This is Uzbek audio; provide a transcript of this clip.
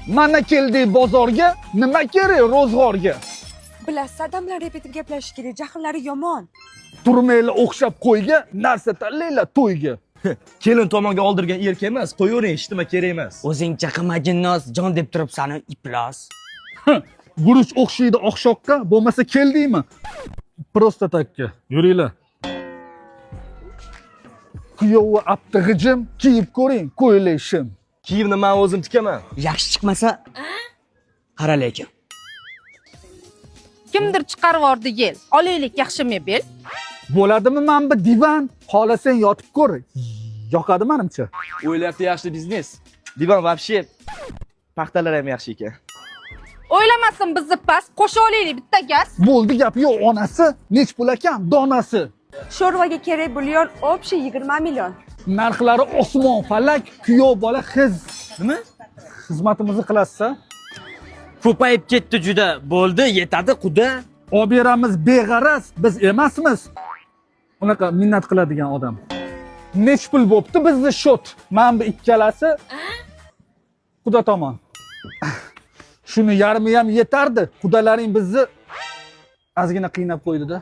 Mana keldik bozorga, nima kerak ro'zg'orga? Bilasiz, odamlar repetib gaplashish kerak, jahllari yomon. Turmanglar o'xshab qo'yga, narsa tanlanglar to'yga. Kelin tomonga oldirgan erkak emas, qo'yavering, hech nima kerak emas. O'zingcha qilmagin noz, jon deb turibsan iflos. Guruch o'xshaydi oqshoqqa, bo'lmasa keldingmi? Просто так ka. Yuringlar. Kuyovi apti g'ijim, kiyib ko'ring, ko'ylak shim. Kiyimni men o'zim tikaman. Yaxshi chiqmasa, qara lekin. Kimdir chiqarib yubordi yel. Olaylik yaxshi mebel. Bo'ladimi mana bu divan? Xohlasang yotib ko'r. Yoqadi menimcha. O'ylayapti yaxshi biznes. Divan вообще paxtalar ham yaxshi ekan. O'ylamasin bizni past, qo'sha olaylik bitta gaz. Bo'ldi, gap yo'q onasi, nech pul ekan donasi? Sho'rvaga kerak bulyon общий 20 million. Narxlari osmon falak, kuyov bola xiz. Nima? Xizmatimizni qilasiz-a? Ko'payib ketdi juda. Bo'ldi, yetadi quda. Olib beramiz beg'araz, biz emasmiz. Unaqa minnat qiladigan odam. Nech pul bo'pti bizni счёт? Mana bu ikkalasi quda tomon. Shuni yarmi ham yetardi. Qudalaring bizni ozgina qiynab qo'ydi-da.